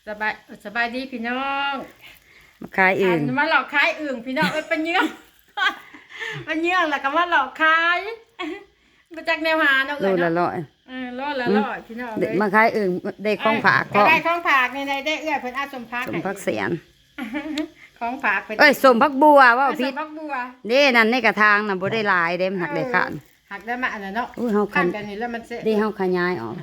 ສະບາຍ ສະບາຍດີພີ່ນ້ອງ ມາຂາຍອຶ່ງ ອັນ ມາເລາະຂາຍອຶ່ງພີ່ນ້ອງເອີຍ ໄປເຍືອງ ໄປເຍືອງແລ້ວກໍມາເລາະຂາຍ ບໍ່ຈັກແນວຫາເນາະ ໂລ ເອື້ອຍເນາະ ລະຮ້ອຍ ເອີ ໂລລະ ອືມ ຮ້ອຍພີ່ນ້ອງ ໄດ້ ເອີຍ ມາຂາຍອຶ່ງ ໄດ້ຂອງຝາກ ເອີ ກໍໄດ້ຂອງຝາກນີ້ ໄດ້ ໄດ້ເອື້ອຍເພິ່ນເອົາສົ້ມຜັກ ສົ້ມ ໃຫ້ ຜັກສຽນ ຂອງຝາກເພິ່ນ ເອີຍ ສົ້ມຜັກບົ່ວ ເວົ້າຜິດ ສົ້ມຜັກບົ່ວ ເດ້ ນັ້ນໃນກະຖາງນະ ບໍ່ໄດ້ຫຼາຍເດ້ ມັນຫາກໄດ້ ເອີ ຂັ້ນ ຫາກໄດ້ມາອັນນັ້ນເນາະ ໂອ້ຍ ເຮົາ ຂັ້ນ ຂັ້ນແບບນີ້ແລ້ວມັນແຊບ ເດ້ ເຮົາຂະຫຍາຍອອກ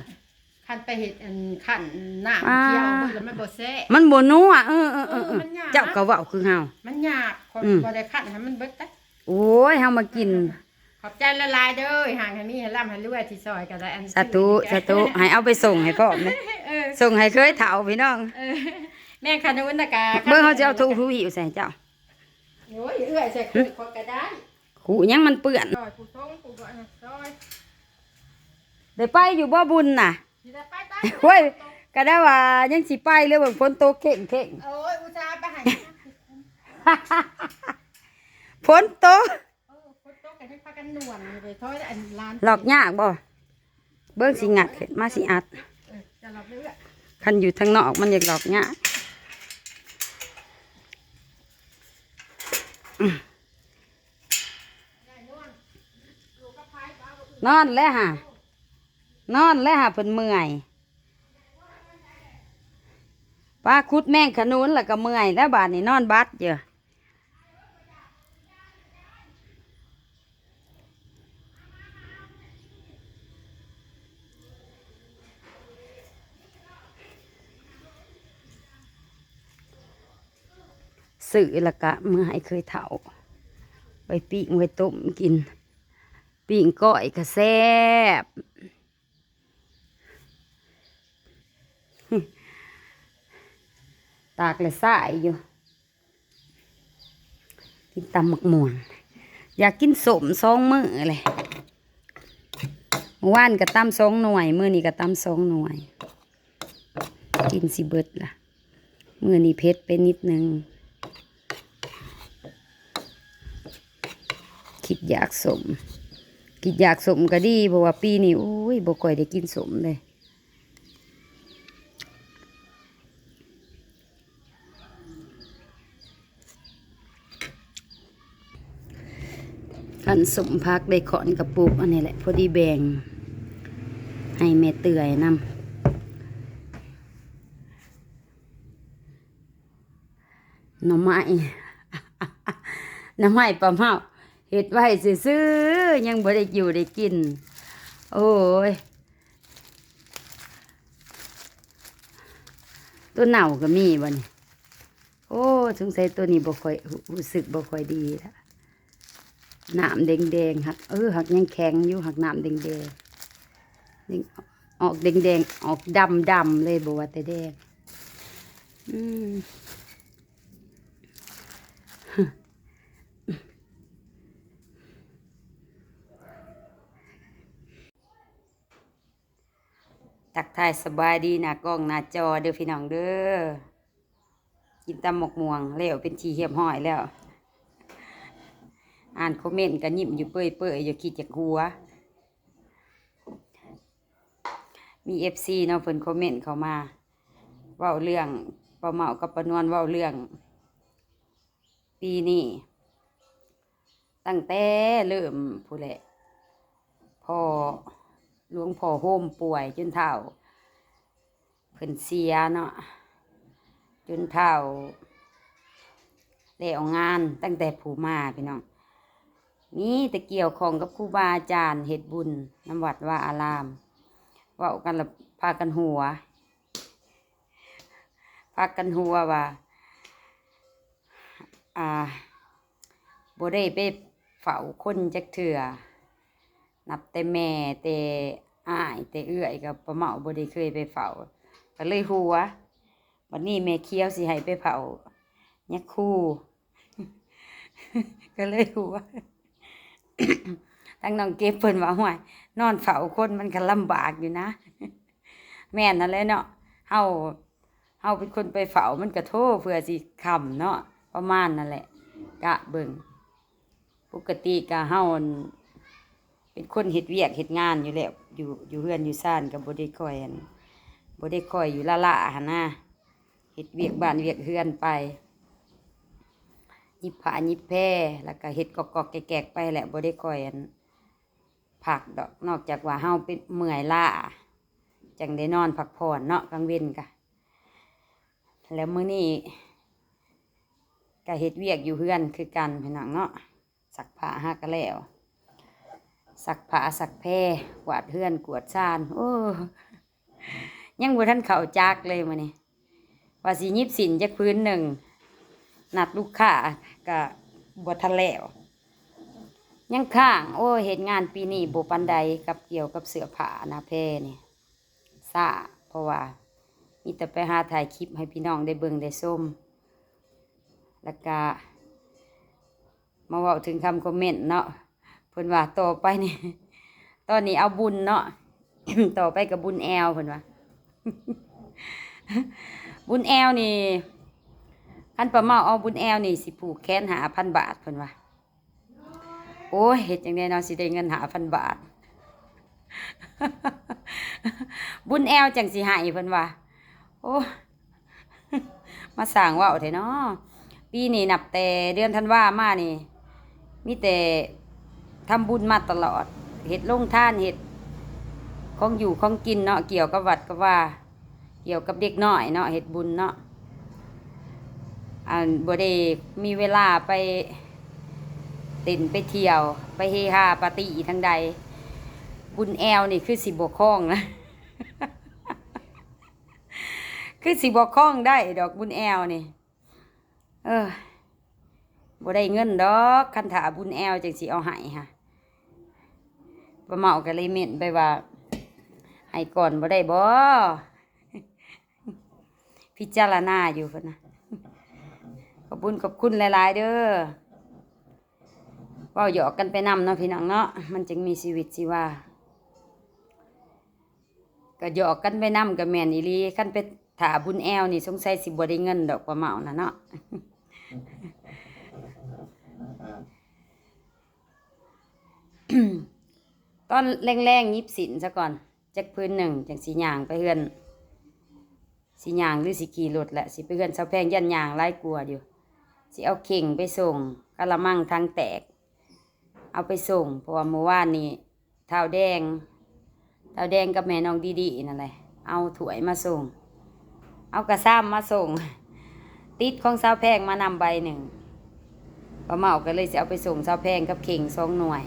ຄັນໄປເຮັດອັນ ຄັນນ້ຳ ອ່າ ຂຽວເບິດແລ້ວມັນບໍ່ແຊບ ມັນບໍ່ນົວ ເອີ ເອີ ເອີ ເອີ ມັນຍາກ ເຈົ້າກໍເວົ້າຄືເຮົາ ມັນຍາກ ຂ້ອຍ ອືມ ບໍ່ໄດ້ຄັນໃຫ້ມັນເບິດເດ້ ໂອ້ຍ ເຮົາມາກິນ ຂອບໃຈຫຼາຍໆເດີ ຮັ່ງໃຫ້ມີ ໃຫ້ລ່ຳໃຫ້ລວຍ ທີ່ຊ່ອຍກໍໄດ້ອັນ ສາທຸ ສາທຸ ໃຫ້ເອົາໄປສົ່ງໃຫ້ພ້ອມເດີ ເອີ ສົ່ງໃຫ້ເຄີຍເຖົ້າພີ່ນ້ອງ ເອີ ແມ່ນຂະໜູນນະກະ ເບິ່ງເຮົາຊິເອົາຖົງຫິ້ວໃສ່ໃຫ້ເຈົ້າ ໂອ້ຍ ເອື້ອຍໃສ່ຄຸຍຂ້ອຍກໍໄດ້ ຄຸຫຍັງມັນເປື້ອນ ຊ່ອຍຜູ້ຊົງຜູ້ບໍ່ຊ່ອຍ ໄດ້ໄປຢູ່ບໍ່ບຸນນະ ຊິໄດ້ໄປຕາມ ໂອ້ຍ ກໍໄດ້ວ່າຍັງຊິໄປເລີຍ ເບິ່ງຝົນຕົກເຄັ່ງໆ ໂອ້ຍ ອຸດສ່າໄປໃຫ້ ຝົນຕົກ ເອີ ຝົນຕົກກໍຍັງພາກັນນວນຢູ່ເລີຍ ຖອຍອັນຫຼານ ລອກຍາກບໍ່? ເບິ່ງຊິງັດຂຶ້ນມາ ຊິອັດ ເອີ ຈະລອກເລື້ອຍໆ ຄັນຢູ່ທາງນອກມັນຢາກລອກຍາກ ນອນແລ້ວຫາ ນອນແລ້ວຫາ ເພິ່ນເມື່ອຍ ປາ ຂຸດແມງຂະໜູນແລ້ວກໍເມື່ອຍແລ້ວ ບາດນີ້ນອນບັດຢູ່ ຊື້ແລ້ວກະເມືອໃຫ້ເຄີຍເຖົ້າ ໄວ້ປີ້ງໄວ້ຕົ້ມກິນ ປີ້ງກ້ອຍກະແຊບ ຕາກແລ້ວຊາຍຢູ່ ກິນຕຳໝາກມ່ວງ ຢາກກິນສົ້ມສອງມື້ແຫຼະ ມື້ວານກໍຕຳສອງໜ່ວຍ ມື້ນີ້ກໍຕຳສອງໜ່ວຍ ກິນຊິເບິດລະ ມື້ນີ້ເຜັດໄປນິດໜຶ່ງ ຄິດຢາກສົ້ມ ຄິດຢາກສົ້ມກໍດີ ເພາະວ່າປີນີ້ ໂອ້ຍ ບໍ່ຄ່ອຍໄດ້ກິນສົ້ມເລີຍ ຄັນສົ້ມຜັກໄດ້ຄ້ອນກະປຸກ ອັນນີ້ແຫຼະ ພໍດີແບ່ງໃຫ້ແມ່ເຕື້ອຍນຳ. ໜໍ່ໄມ້ ໜໍ່ໄມ້ປ້າເມົາ ເຮັດໄວ້ຊື່ໆ ຍັງບໍ່ໄດ້ຢູ່ໄດ້ກິນ ໂອ້ຍ ຕົວເນົ່າກໍມີບໍ່ນີ້? ໂອ້ ສົງໄສຕົວນີ້ບໍ່ຄ່ອຍ ຮູ້ ຮູ້ສຶກບໍ່ຄ່ອຍດີລະ ນ້ຳແດງໆ ຫາກ ເອີ ຫາກຍັງແຂງຢູ່ ຫາກນ້ຳແດງໆ ອອກແດງໆ ອອກດຳໆ ເລີຍ ບໍ່ວ່າແຕ່ແດງ ອືມ. ທັກທາຍສະບາຍດີໜ້າກ້ອງໜ້າຈໍເດີພີ່ນ້ອງເດີ ກິນຕຳໝາກມ່ວງແລ້ວເປັນທີ່ຮຽບຮ້ອຍແລ້ວ ອ່ານຄອມເມັນກໍຍິ້ມຢູ່ເປີຍໆ ຢູ່ ຄິດຢາກຫົວ. ມີເອັຟຊີເນາະ ເພິ່ນຄອມເມັນເຂົ້າມາ ເວົ້າເລື່ອງ ປ້າເມົາກັບປ້ານວນ ເວົ້າເລື່ອງປີນີ້ ຕັ້ງແຕ່ເລີ່ມພຸ້ນແຫຼະ ພໍ່ ຫຼວງພໍ່ໂຮມປ່ວຍຈົນເຖົ້າ ເພິ່ນເສຍເນາະ ຈົນເຖົ້າແລ້ວງານ ຕັ້ງແຕ່ຜູ້ມາພີ່ນ້ອງ ມີແຕ່ກ່ຽວຂ້ອງກັບຄູບາອາຈານ ເຮັດບຸນນຳວັດວາອາລາມ ເວົ້າກັນລະພາກັນຫົວ ພາກັນຫົວວ່າ ອ່າ ບໍ່ໄດ້ໄປເຝົ້າຄົນຈັກເທື່ອ ນັບແຕ່ແມ່ ແຕ່ອ້າຍ ແຕ່ເອື້ອຍ ກໍປ້າເມົາບໍ່ໄດ້ເຄີຍໄປເຝົ້າ ກໍເລີຍຫົວ. ບັດນີ້ແມ່ຂຽວຊິໃຫ້ໄປເຝົ້າຍາຄູ ກໍເລີຍຫົວ. ທາງນ້ອງເກັບເພິ່ນວ່າ ຫ້ວຍ ນອນເຝົ້າຄົນມັນກໍລຳບາກຢູ່ນະ. ແມ່ນຫັ້ນແຫຼະເນາະ ເຮົາ ເຮົາເປັນຄົນໄປເຝົ້າ ມັນກໍໂທເພື່ອຊິຄ່ຳເນາະ ປະມານນັ້ນແຫຼະ. ກະເບິ່ງ ປົກກະຕິກະເຮົາ ອັນ ເປັນຄົນເຮັດວຽກເຮັດງານຢູ່ແລ້ວ ຢູ່ ຢູ່ເຮືອນຢູ່ຊານກໍບໍ່ໄດ້ຄ່ອຍ ອັນ ບໍ່ໄດ້ຄ່ອຍຢູ່ລ້າໆ ຫັ້ນນະ. ເຮັດວຽກບ້ານວຽກເຮືອນໄປ ຫຍິບຜ້າຫຍິບແພ ແລ້ວກໍເຮັດກອກໆແກກໆໄປແຫຼະ ບໍ່ໄດ້ຄ່ອຍ ອັນ ພັກດອກ ນອກຈາກວ່າເຮົາເປັນເມື່ອຍລ້າ ຈັ່ງໄດ້ນອນພັກຜ່ອນເນາະ ກາງເວັນກະ. ແລ້ວມື້ນີ້ກະເຮັດວຽກຢູ່ເຮືອນຄືກັນພີ່ນ້ອງເນາະ ຊັກຜ້າຫາກະແລ້ວ ຊັກຜ້າຊັກແພ ກວາດເຮືອນກວາດຊານ ໂອ້ ຍັງບໍ່ທັນເຂົ້າຈັກເລີຍມື້ນີ້ ວ່າຊິຫຍິບສິ້ນຈັກຜືນໜຶ່ງ ນັດລູກຄ້າກະບໍ່ທັນແລ້ວ ຍັງຄ້າງ. ໂອ້ຍ ເຮັດງານປີນີ້ບໍ່ປານໃດກັບ ກ່ຽວກັບເສື້ອຜ້າໜ້າແພນີ້ ຊ້າ ເພາະວ່າມີແຕ່ໄປຫາຖ່າຍຄລິບໃຫ້ພີ່ນ້ອງໄດ້ເບິ່ງໄດ້ຊົມ ແລ້ວກະ ມາເວົ້າເຖິງຄຳຄອມເມັນເນາະ ເພິ່ນວ່າຕໍ່ໄປນີ້ ຕອນນີ້ເອົາບຸນເນາະ ຕໍ່ໄປກໍບຸນແອວ ເພິ່ນວ່າ ບຸນແອວນີ້ ຄັນປ້າເມົາເອົາບຸນແອວນີ້ ຊິຜູກແຂນຫ້າພັນບາດ ເພິ່ນວ່າ. ໂອ້ຍ ເຮັດຈັ່ງໃດເນາະ ຊິໄດ້ເງິນຫ້າພັນບາດ ບຸນແອວຈັ່ງຊິໃຫ້ ເພິ່ນວ່າ ໂອ້ ມາສ້າງເວົ້າແທ້ເນາະ. ປີນີ້ນັບແຕ່ເດືອນທັນວາມານີ້ ມີແຕ່ທຳບຸນມາຕະຫຼອດ ເຮັດໂຮງທານ ເຮັດຂອງຢູ່ຂອງກິນເນາະ ກ່ຽວກັບວັດກັບວາ ກ່ຽວກັບເດັກນ້ອຍເນາະ ເຮັດບຸນເນາະ ອັນ ບໍ່ໄດ້ມີເວລາໄປເຕັ້ນໄປທ່ຽວ ໄປເຮຮາປາຕີ້ທາງໃດ. ບຸນແອວນີ້ຄືຊິບໍ່ຄອງນະ ຄືຊິບໍ່ຄອງໄດ້ດອກບຸນແອວນີ້ ເອີ ບໍ່ໄດ້ເງິນດອກ ຄັນຖ້າບຸນແອວຈັ່ງຊິເອົາໃຫ້ຫະ. ປ້າເມົາກໍເລີຍເມັ້ນໄປວ່າ ໃຫ້ກ່ອນບໍ່ໄດ້ບໍ? ພິຈາລະນາຢູ່ພຸ້ນນະ. ຂອບບຸນຂອບຄຸນຫຼາຍໆເດີ້. ເວົ້າຫຍອກກັນໄປນຳເນາະ ພີ່ນ້ອງເນາະ ມັນຈຶ່ງມີຊີວິດຊີວາ. ກໍຫຍອກກັນໄປນຳກໍແມ່ນອີ່ຫຼີ. ຄັນໄປຖ້າບຸນແອວນີ້ ສົງໄສຊິບໍ່ໄດ້ເງິນດອກ ປ້າເມົານະເນາະ. ຕອນແລງໆ ຫຍິບສິ້ນຊະກ່ອນ ຈັກຜືນໜຶ່ງ ຈັ່ງຊິຍ່າງໄປເຮືອນ ຊິຍ່າງຫຼືຊິຂີ່ລົດແຫຼະ ຊິໄປເຮືອນສາວແພງ ຢ້ານຍ່າງຫຼາຍກວ່າຢູ່. ຊິເອົາເຂ່ງໄປສົ່ງ ກະລະມັງຖັງແຕກ ເອົາໄປສົ່ງ ເພາະວ່າມື້ວານນີ້ ທ້າວແດງ ທ້າວແດງກັບແມ່ນ້ອງດີດີນັ້ນແຫຼະ ເອົາຖ້ວຍມາສົ່ງ ເອົາກະຊາມມາສົ່ງ ຕິດຂອງສາວແພງມານຳໃບໜຶ່ງ. ປ້າເມົາກໍເລີຍຊິເອົາໄປສົ່ງສາວແພງກັບເຂ່ງສອງໜ່ວຍ.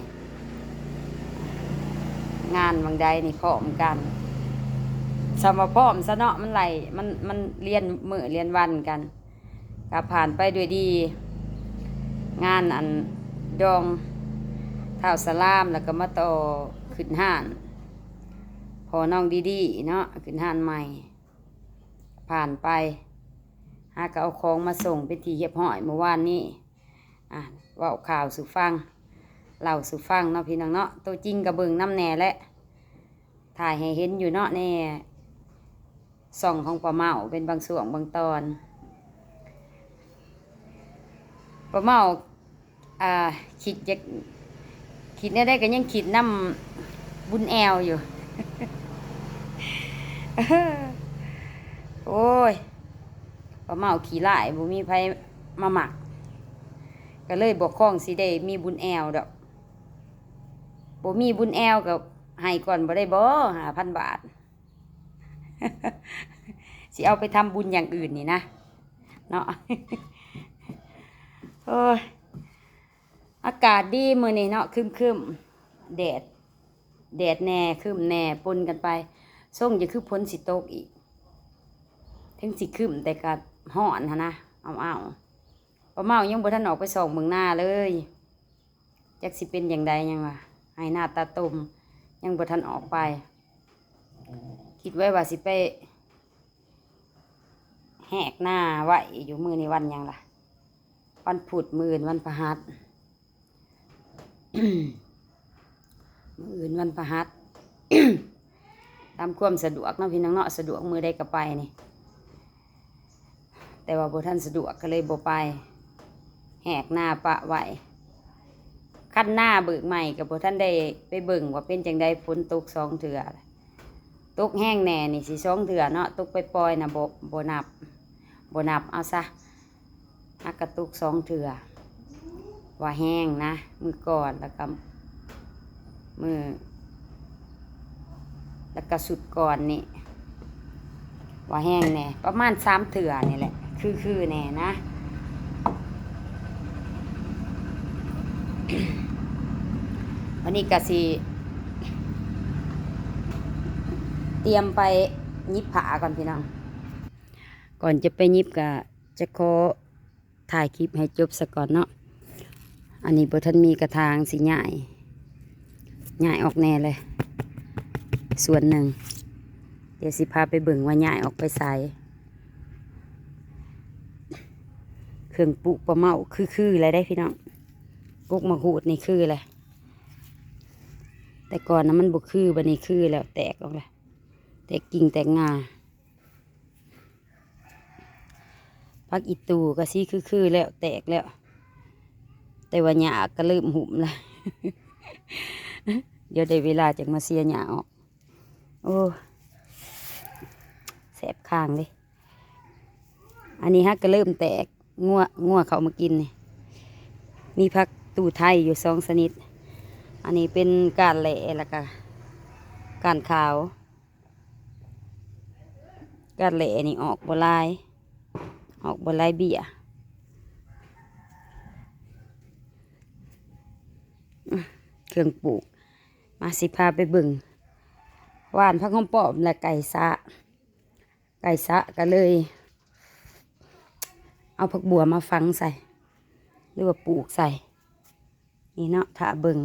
ງານຫວ່າງໃດນີ້ພ້ອມກັນ ສ່ຳວ່າພ້ອມຊະເນາະ ມັນໄລ່ ມັນ ມັນລຽນມື້ລຽນວັນກັນ. ກໍຜ່ານໄປດ້ວຍດີ ງານອັນດອງທ້າວສະລາມ ແລ້ວກໍມາຕໍ່ຂຶ້ນຮ້ານພໍ່ນ້ອງດີດີເນາະ ຂຶ້ນຮ້ານໃໝ່ ຜ່ານໄປ ຫາກໍເອົາຂອງມາສົ່ງເປັນທີ່ຮຽບຮ້ອຍມື້ວານນີ້. ອ່າ ເວົ້າຂ່າວສູ່ຟັງ ເລົ່າສູ່ຟັງເນາະ ພີ່ນ້ອງເນາະ. ໂຕຈິງກໍເບິ່ງນຳແດ່ແຫຼະ ຖ່າຍໃຫ້ເຫັນຢູ່ເນາະ ໃນຊ່ອງຂອງປ້າເມົາເປັນບາງຊ່ວງບາງຕອນ. ປ້າເມົາ ອ່າ ຄິດຢາກ ຄິດແນວໃດກໍຍັງຄິດນຳບຸນແອວຢູ່. ໂອ້ຍ ປ້າເມົາຂີ້ຮ້າຍ ບໍ່ມີໃຜມາມັກ ກໍເລີຍບໍ່ຄອງຊິໄດ້ມີບຸນແອວດອກ. ບໍ່ມີບຸນແອວກໍໃຫ້ກ່ອນບໍ່ໄດ້ບໍ ຫ້າພັນບາດ? ຊິເອົາໄປທຳບຸນຢ່າງອື່ນນີ້ນະ ເນາະ. ໂອ້ຍ ອາກາດດີມື້ນີ້ເນາະ ຄຶ້ມໆ ແດດ ແດດແດ່ ຄຶ້ມແດ່ ປົນກັນໄປ. ຊົງຈະຄືຝົນຊິຕົກອີກ ເຖິງຊິຄຶ້ມແຕ່ກໍຮ້ອນຫັ້ນນະ ເອົາໆ. ປ້າເມົາຍັງບໍ່ທັນອອກໄປສ່ອງເບິ່ງນາເລີຍ ຈັກຊິເປັນຈັ່ງໃດ ຍັງວ່າໄຮ່ນາຕາຕົມ ຍັງບໍ່ທັນອອກໄປ. ຄິດໄວ້ວ່າຊິໄປແຫກນາໄວ້ຢູ່ ມື້ນີ້ວັນຫຍັງລະ? ວັນພຸດ ມື້ອື່ນວັນພະຫັດ. ມື້ອື່ນວັນພະຫັດ ຕາມຄວາມສະດວກເນາະ ພີ່ນ້ອງເນາະ ສະດວກມື້ໃດກໍໄປນີ້ ແຕ່ວ່າບໍ່ທັນສະດວກກໍເລີຍບໍ່ໄປ ແຫກນາປະໄວ້. ຄັນນາເບີກໃໝ່ກໍບໍ່ທັນໄດ້ໄປເບິ່ງວ່າເປັນຈັ່ງໃດ ຝົນຕົກສອງເທື່ອ ຕົກແຮງແດ່ນີ້ຊິສອງເທື່ອເນາະ ຕົກປອຍໆນະ ບໍ່ ບໍ່ນັບ. ບໍ່ນັບເອົາຊະ. ຫາກະຕຸກສອງເທື່ອ ວ່າແຮງນະ ມື້ກ່ອນ ແລ້ວກະມື້ ແລ້ວກະຊຸດກ່ອນນີ້ ວ່າແຮງແດ່ ປະມານສາມເທື່ອນີ້ແຫຼະ ຄືໆແດ່ນະ. ວັນນີ້ກະຊິຕຽມໄປຫຍິບຜ້າກ່ອນພີ່ນ້ອງ. ກ່ອນຈະໄປຫຍິບກະຈະຂໍຖ່າຍຄລິບໃຫ້ຈົບສາກ່ອນເນາະ. ອັນນີ້ບໍ່ທັນມີກະຖາງ ຊິຍ້າຍ ຍ້າຍອອກແດ່ເລີຍສ່ວນໜຶ່ງ. ດຽວຊິພາໄປເບິ່ງວ່າຍ້າຍອອກໄປໃສ. ເຄື່ອງປູກປາເມົາຄືໆແລ້ວເດ້ພີ່ນ້ອງ. ກົກໝາກຫູດນີ້ຄືແລ້ວ ແຕ່ກ່ອນນະມັນບໍ່ຄື ບັດນີ້ຄືແລ້ວ ແຕກອອກແລ້ວ ແຕກກິ່ງແຕກງ່າ. ຜັກອີ່ຕູ່ກະຊິຄືໆແລ້ວ ແຕກແລ້ວ ແຕ່ວ່າຫຍ້າກະເລີ່ມຫຸ້ມລະ. ດຽວໄດ້ເວລາຈັ່ງມາເສຍຫຍ້າອອກ. ໂອ້ ແສບຄາງເດ້. ອັນນີ້ຫາກະເລີ່ມແຕກ ງົວ ງົວເຂົ້າມາກິນນີ້. ມີຜັກຕູ່ໄທຢູ່ສອງຊະນິດ. ອັນນີ້ເປັນກ້ານແຫຼ້ ແລ້ວກະກ້ານຂາວ. ກ້ານແຫຼ້ນີ້ອອກບໍ່ຫຼາຍ ອອກບໍ່ຫຼາຍເບ້ຍ. ເຄື່ອງປູກ ມາ ຊິພາໄປເບິ່ງ. ຫວ່ານຜັກຫອມປ້ອມ ແລະ ໄກ່ສະ ໄກ່ສະກະເລີຍເອົາຜັກບົ່ວມາຝັງໃສ່ ຫຼືວ່າປູກໃສ່. ນີ້ເນາະ ຖ້າເບິ່ງ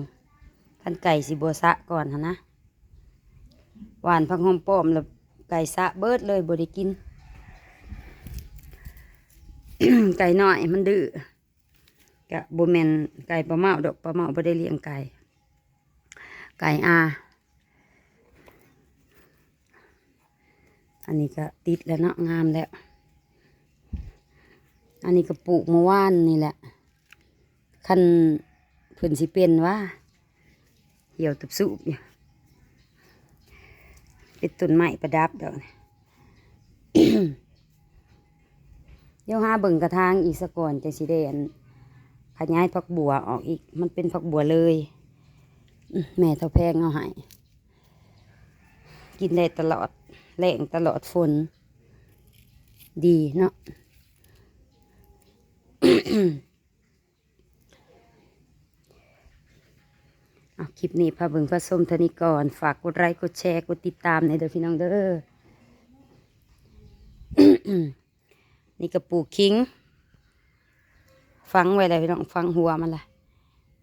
ຄັນໄກ່ຊິບໍ່ສະກ່ອນຫັ້ນນະ. ຫວ່ານຜັກຫອມປ້ອມແລ້ວໄກ່ສະເບິດເລີຍ ບໍ່ໄດ້ກິນ. ໄກ່ນ້ອຍມັນດື້ ກະບໍ່ແມ່ນໄກ່ປ້າເມົາດອກ ປ້າເມົາບໍ່ໄດ້ລ້ຽງໄກ່ ໄກ່ອາ. ອັນນີ້ກະຕິດແລ້ວເນາະ ງາມແລ້ວ. ອັນນີ້ກະປູກມື້ວານນີ້ແຫຼະ ຄັນເພິ່ນຊິເປັນຫວາ ຫ່ຽວຕຸບສູບຢູ່ ເປັນຕົ້ນໄມ້ປະດັບດອກ. ດຽວຫາເບິ່ງກະຖາງອີກສາກ່ອນ ຈັ່ງຊິໄດ້ ອັນ ຂະຫຍາຍຜັກບົ່ວອອກອີກ ມັນເປັນຜັກບົ່ວເລີຍ. ແມ່ເຖົ້າແພງເອົາໃຫ້ ກິນໄດ້ຕະຫຼອດແລ້ງຕະຫຼອດຝົນ ດີເນາະ. ເອົາ ຄລິບນີ້ພາເບິ່ງພາຊົມເທົ່ານີ້ກ່ອນ. ຝາກກົດໄລ ກົດແຊ ກົດຕິດຕາມແດ່ເດີພີ່ນ້ອງເດີ. ນີ້ກະປູກຂີງ ຝັງໄວ້ແລ້ວພີ່ນ້ອງ ຝັງຫົວມັນລະ.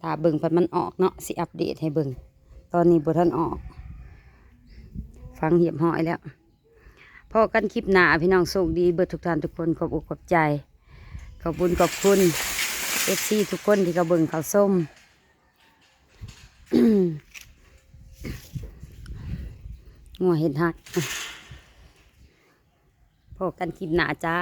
ຖ້າເບິ່ງພັດມັນອອກເນາະ ຊິອັບເດດໃຫ້ເບິ່ງ. ຕອນນີ້ບໍ່ທັນອອກ ຝັງຮຽບຮ້ອຍແລ້ວ. ພໍ້ກັນຄລິບໜ້າພີ່ນ້ອງ ໂຊກດີເບິດທຸກທ່ານທຸກຄົນ ຂອບອົກຂອບໃຈ ຂອບບຸນຂອບຄຸນ ເອັຟຊີ ທຸກຄົນທີ່ເຂົ້າເບິ່ງເຂົ້າຊົມ. ງົວເຫັດຮັກ ພໍ້ກັນຄລິບໜ້າຈ້າ.